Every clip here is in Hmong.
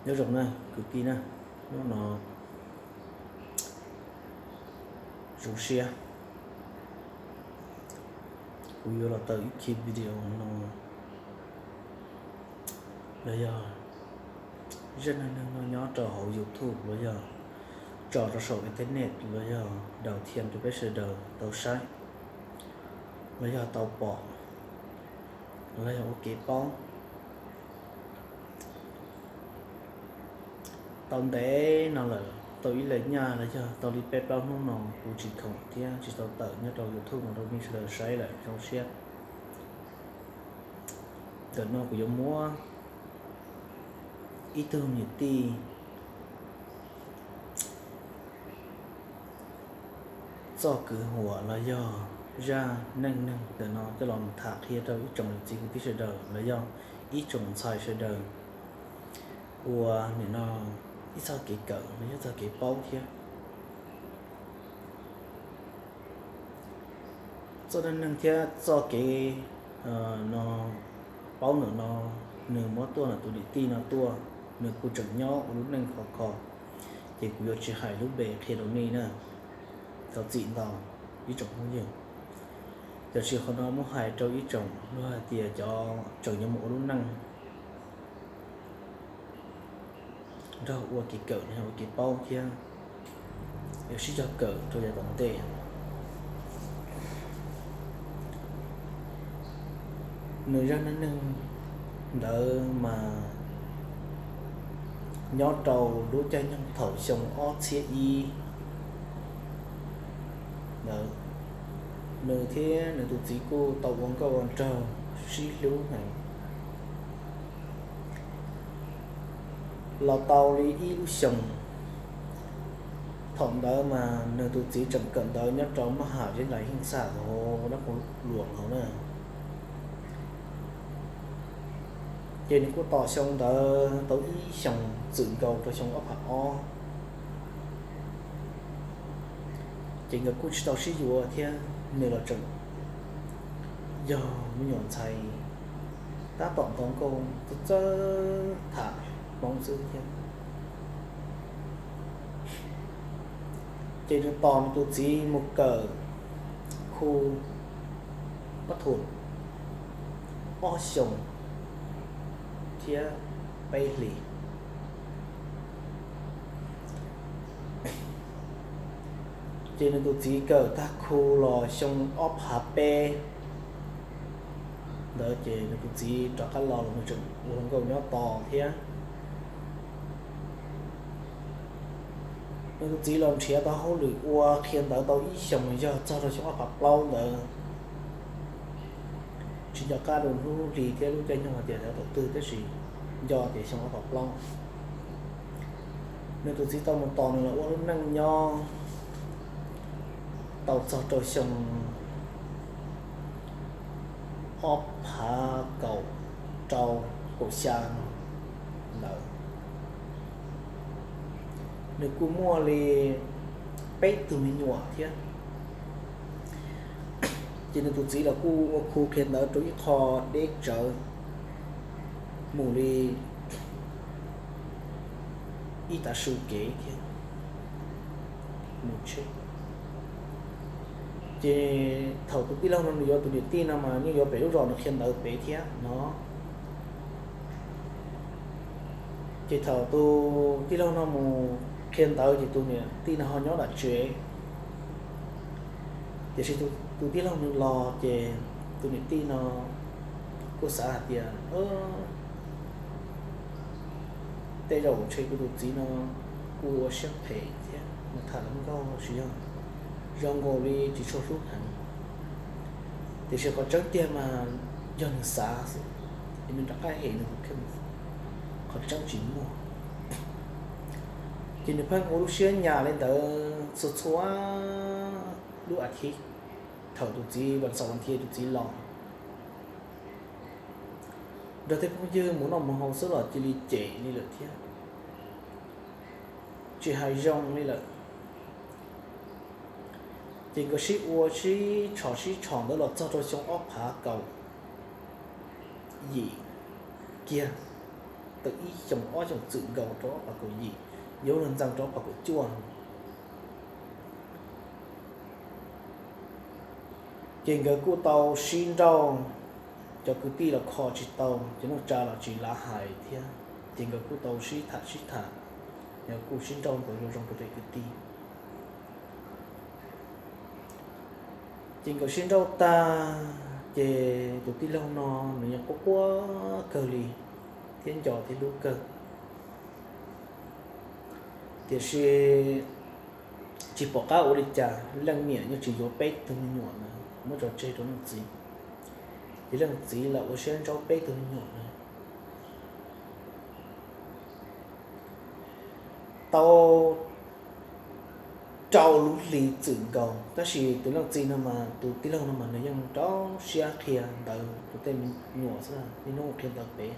Nyob zoo na kwv tij na, hnub no zoo siab kuv yuav los tau ib khib video no, los yog zaj neej neeg no nyob rau hauv YouTube los yog tso rau saum internet los yog daus thiam rau peb sawv daws tau saib los yog tau pom los yog ua kev paub. Tau ntev no lawm, tau ib leeg nyaj los yog tau li peb plaub hnub no kuv tsis khoom thiab tsis tau tawm nyob rau YouTube no rau nej sawv daws saib lawm, zoo siab. Ntawm no kuv yuav muab ib tug niam tij txoj kwv huam los yog zaj neej neeg ntawm no coj los tham qhia rau ib tsoom niam txiv kwv tij sawv daws los yog ib tsoom ntxhais sawv daws ua nim no ib txoj kev kawm los yog txoj kev paub thiab. Txoj neej neeg thiab txoj kev no paub ntawm no nws muab tuaj ntawm tus niam tij no tuaj, nws kuj tseem nyob ua lub neej khov kho, ces kuv yuav tsis hais lub npe qhia rau nej na, thov txim ntau ib tsoom phooj ywg. Tiam sis qhov no muab hais rau ib tsoom luag hais tias cov tseem yuav mus ua lub neej nrog ua kev kawm no ua kev paub thiab yuav sib cog kawm rau yav tom ntej. Nws zaj neej neeg ntawd mas nyob rau lub caij nyoog thaum xyoo ob txhiab ib ntawd, nws thiab nws tus txiv kuj tau ua nkauj ua nraug sib hlub heev. Los tau li ib lub xyoos, thaum ntawd mas nws tus txiv tseem kawm ntawv nyob rau maj ham zeb ntais heej xaj hauv dab qhuas luam hauv na. Ces nws kuj tos xyoo ntawd tau ib xyoos txwm nkaus rau xyoo ob phav ob, ces nkawd kuj tsis tau sib yuav thiab, nws los tseem yog me nyuam ntxhais tab tom ntaus nkauj txawj txawj tham Hmoob xwb thiab. Ces nws tos nws tus txiv mus kawm khu pab thum ob xyoos thiab peb hlis. Ces nws tus txiv kawm tag khu los xyoo ob phav peb ntawd ces nws tus txiv rov qab los los nws tseem ua hluas nkauj nyob tos thiab. Nws tus txiv los nrhiav tau hauj lwm ua qhia ntawv tau ib xyoos yog txog rau xyoo ob phav plaub ntawd. Tsis nco qab dua lub hlis thiab lub caij nyoog hais tias thaum twg tab sis nco tias xyoo ob phav plaub. Nws tus txiv tau mus tos nws los ua lub neej nyob tau txog rau xyoo ob phav kaum rau kaum xya ntawd. Nws kuj muaj li peb tug me nyuam thiab. Ces nws tus txiv los kuj ua khu qhia ntawv rau ib qho deb tsawv mus li ib tav su kev thiab mus tsheb. Ces thaum tus tij laug no nws yuav tus niam tij no mas yeej yuav pem lub zos nws qhia ntawv pem thiab no. Ces thaum tus tij laug no mus qhia ntawv ces tus niam tij no ho nyob nram tsev. Tiam sis tus tij laug nws los ces tus niam tij no kuj xav hais tias tej zaum ntshe kuv tus txiv no kuj ua siab phem thiab mus tham hluas nkauj tsis yog zoo nkaus li tsis tshua hlub heev. Tiam sis qhov tseeb tiag mas yog nws xav xwb, es nws rov qab hem nws tus kheej, qhov tseeb tsis muaj. Ces nws pheej ua lub siab nyas li ntawd txhua txhua lub as thiv, thaum tus txiv vas xaum vas thiv tus txiv los. Nrog tej phooj ywg mus noj mus haus xwb los cia li cem li lawm thiab, tsis hais zoo li lawm. Ces nkawd sib ua sib tshom sib tshom ntawd los txog rau xyoo ob phav kaum yim kiag, tawm ib xyoos ob xyoos txwm nkaus rau ob phav kaum yim, yuav luag ntxees rau ob phav kaum cuaj. Ces nkawd kuj tau sib nrauj, cov kwv tij los kho tsis tau, cov neej tsa los tsis lav hais thiab, ces nkawd kuj tau sib tham sib tham, nkawd kuj sib nrauj ntawd zoo zoo rau tej kwv tij. Ces nkawd sib nrauj tag, ces tus tij laug no nws yeej quaj quaj kawg li thiab nco thiab hlub kawg. Tiam sis tsis pom qab ua li cas, leej niam yeej tsis yuav peb tug me nyuam ntawd muab tso tseg rau leej txiv, ces leej txiv los ua siab ntsaub peb tug me nyuam ntawd. Tau rau lub hli txwm nkaus, tab sis tus leej txiv no mas, tus tij laug no mas nws yeej rau siab qhia ntawv rau tej me nyuam xwb, niaj hnub qhia ntawv pem.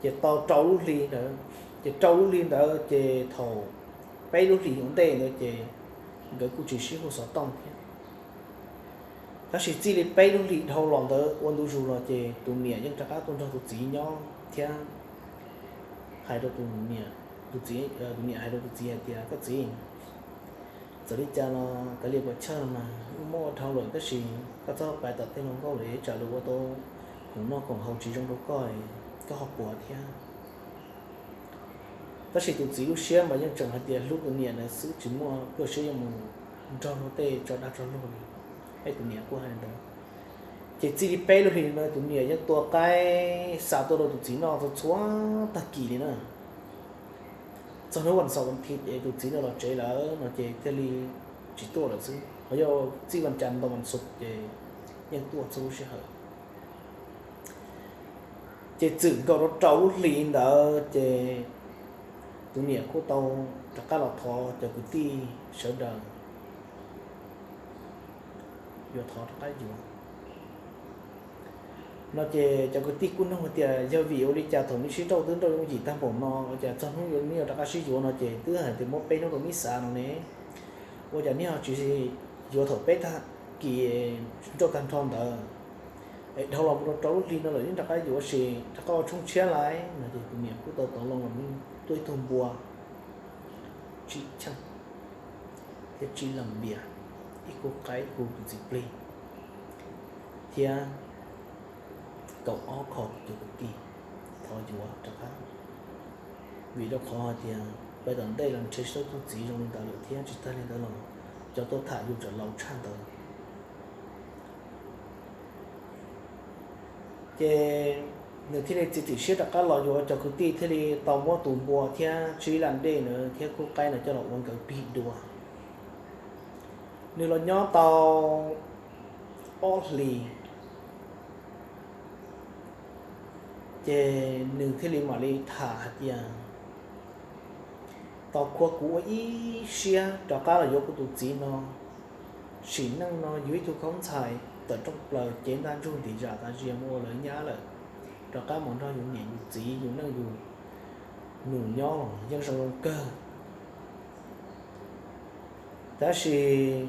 Ces tau rau lub hli ntawd, ces rau lub hli ntawd ces thaum peb lub hlis ua ntej ntawd ces nkawd kuj tsis sib hu xov tooj thiab. Tab sis txij li peb lub hlis dhau los ntawd ua ntu zus los ces tus niam yeej rov qab tuaj nrog tus txiv nyob thiab hais rau tus niam, tus txiv, tus niam hais rau tus txiv hais tias, Koj txiv, txawm li cas los kav liam puas chawj no mas wb muab ua dhau lawm, tab sis koj txhob pais tom tej hluas nkauj lawm, tsam lawv ua tau khoom noj khoom haus tsis zoo rau koj, koj ho puas thiab. Tab sis tus txiv lub siab mas yeej tseem hais tias hlub tus niam ntawd xwb, tsis muaj lub siab yuav mus nrog luag tej tso dag tso luag li. Es tus niam kuj hais li ntawd. Ces txij li peb lub hlis no tus niam yeej tua qaib xa tuaj rau tus txiv noj txhua txhua tag kis li na. Txog hnub vas xaum vas thiv es tus txiv no los tsev lawm no ces thiaj li tsis tuaj lawm xwb, ho yog txij vas cas ntau vas xuv ces yeej tuaj txhua lub sij hawm. Ces txwm nkaus rau rau lub hlis ntawd ces tus niam kuj tau rov qab los thov cov kwv tij sawv daws yuav thov rov qab yuav no ces cov kwv tij kuj nug hais tias, Yog vim ua li cas thaum nej sib nrauj twb nrauj yooj yim tag npaum no, ua cas txog hnub yuav nej yuav rov qab sib yuav no? Ces twb hais tias muab peb hnub rau nej xav no ne, ua cas nej ho tsis yuav thaum peb tag kis nrauj tag nrho ntawd, es dhau los mus rau rau lub hli no lawm nej rov qab yuav, sis rov qab ua tshoob tshiab lawm no? Ces tus niam kuj tau tov loo los tuaj ib tug npua tsib cheej thiab tsib leeg npias, ib khub qaib, ib khub tus txiv plig thiab kaum ob qho cov kwv tij thov yuav rov qab. Vim rau qhov hais tias pais tom ntej los ntshe tsis tau tug txiv zoo li ntawd lawm thiab tsis tag li ntawd los cov tuaj tham yus tseem laus tshaj ntawd. Ces nws thiaj li txiav txim siab rov qab los yuav, cov kwv tij thiaj li tau muab tus npua thiab tsib laj dej ntawd thiab khub qaib ntawd coj los ua nkawd plig dua. Nws los nyob tau ob hlis, ces nws thiaj li mam li tham hais tias, Tos kuv ua ib siab rov qab los yuav kuv tus txiv no. Sim neej no yus ib tug khaub ntxhais tawm rooj plaws cev ntaj ntsug ntim zam tas zia mus ua lawv nyab lawm, rov qab mus nrog yus niam yus txiv yus neej yus nus nyob los yeej zoo zoo kawg. Tab sis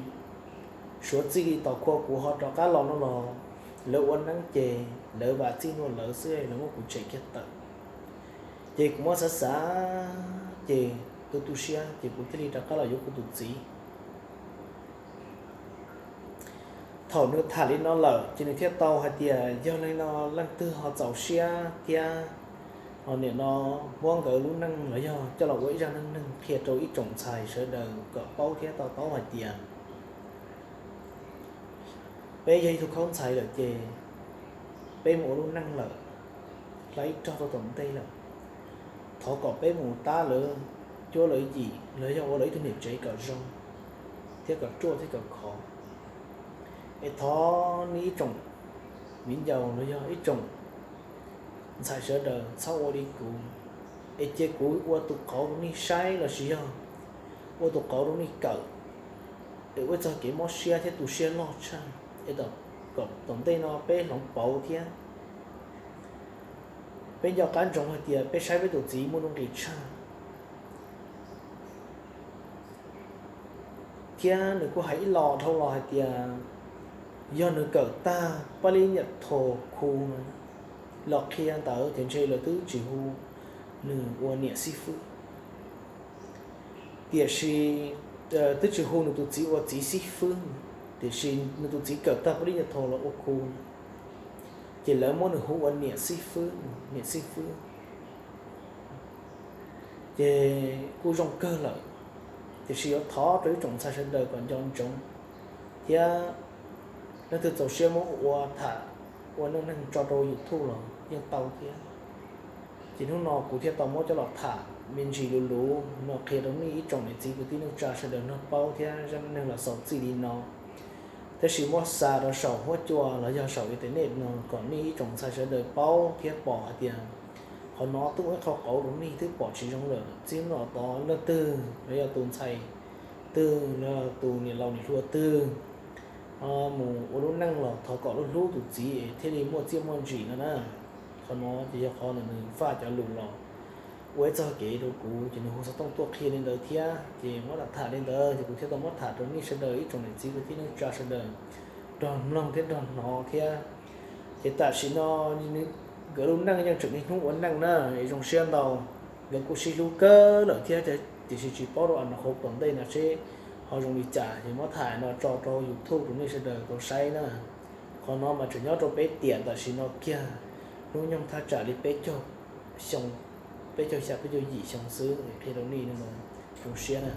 suav txij li tos kuv ho rov qab los no los lawv ua neeb ces lawv vam txij nuav lawv xwb, lawv muab kuv tshem kiag tawm. Ces kuv muab xav xav ces tu tu siab ces kuv thiaj li rov qab los yuav kuv tus txiv. Thaum nws tham li no lawm ces nws thiaj tau hais tias, Yog li no leej twg ho txaus siab thiab ho nim no muab nkawd lub neej los yog coj los ua ib zaj neej neeg qhia rau ib tsoom ntxhais sawv daws kom paub thiab to taub hais tias peb yog ib tug khaub ntxhais lawm ces peb mus ua lub neej lawm, hla ib rog tau tom ntej lawm. Thov kom peb mus tab lawv cuab lawv yim los yog ua lawv ib tug niam tsev kom zoo thiab kom ruaj thiab kom khov. Es thov nej ib tsoom viv ncaus los yog ib tsoom ntxhais sawv daws txhob ua li kuv, es cia kuv ua tus qauv rau nej saib los sis yog ua tus qauv rau nej kawm, es ua txog kev mob siab thiab tu siab loj tshaj, es tom ntej no peb hloov pauv thiab peb nco qab ntsoov hais tias peb saib peb tus txiv muaj nuj nqis tshaj. Thiab nws kuj hais ib los dhau los hais tias yog nws kawm tag pab li nyam tho khu los qhia ntawd ces ntshe lawv twb tsis hu nws ua niam xib fwb. Tiam sis twb tsis hu nws tus txiv ua txiv xib fwb, tiam sis nws tus txiv kawm tag pab lib nta tho los ua khu, ces lawv muab nws hu ua niam xib fwb, niam xib fwb. Ces kuj zoo kawg lawm, tiam sis yuav thov rau ib tsoom ntxhais sawv daws kom nco ntsoov thiab, leej twg txaus siab muab ua tham, ua neej neeg tso rau YouTube los yeej tau thiab. Ces hnub no kuv thiaj tau muab coj los tham me ntsis luv luv no qhia rau nej ib tsoom niam txiv kwv tij neej tsa sawv daws nrog paub thiab zaj neej neeg los xaus txij li no. Tab sis muab xa rau saum huab cua los yog saum internet no kom nej ib tsoom ntxhais sawv daws paub thiab pom hais tias qhov no twb ua ib qho qauv rau nej twb pom tsis zoo lawm. Txij no tod leej twg los yog tus ntxhais twg los yog tus niam laus niam hluas twg mus ua lub neej los thov kom hlub hlub tus txiv es thiaj li muaj txiaj muaj ntsim no na. Qhov no ces yog qhov nws faj cov lus los ua ib txoj kev rau kuv ces nws hu xov tooj tuaj qhia li ntawd thiab ces muab tham li ntawd ces kuv thiaj tau muab tham rau nej sawv daws ib tsoom niam txiv kwv tij neej tsa sawv daws nrog mloog thiab nrog hnov thiab. Ces tam sim no nkawd lub neej yeej tseem niaj hnub ua neej na, es zoo siab ntau. Nkawd kuj sib hlub kawg lawm thiab, tiam sis tsis paub rau a no qhov tom ntej no seb ho zoo li cas, ces muab tham no tso rau YouTube rau nej sawv daws tau saib na. Qhov no mas tseem nyob rau peb tiam tam sim no kiag, hnub nyoog thaj tsam li peb caug xyoo, peb caug xya peb caug yim xyoo xwb, qhia rau nej no mas zoo siab na.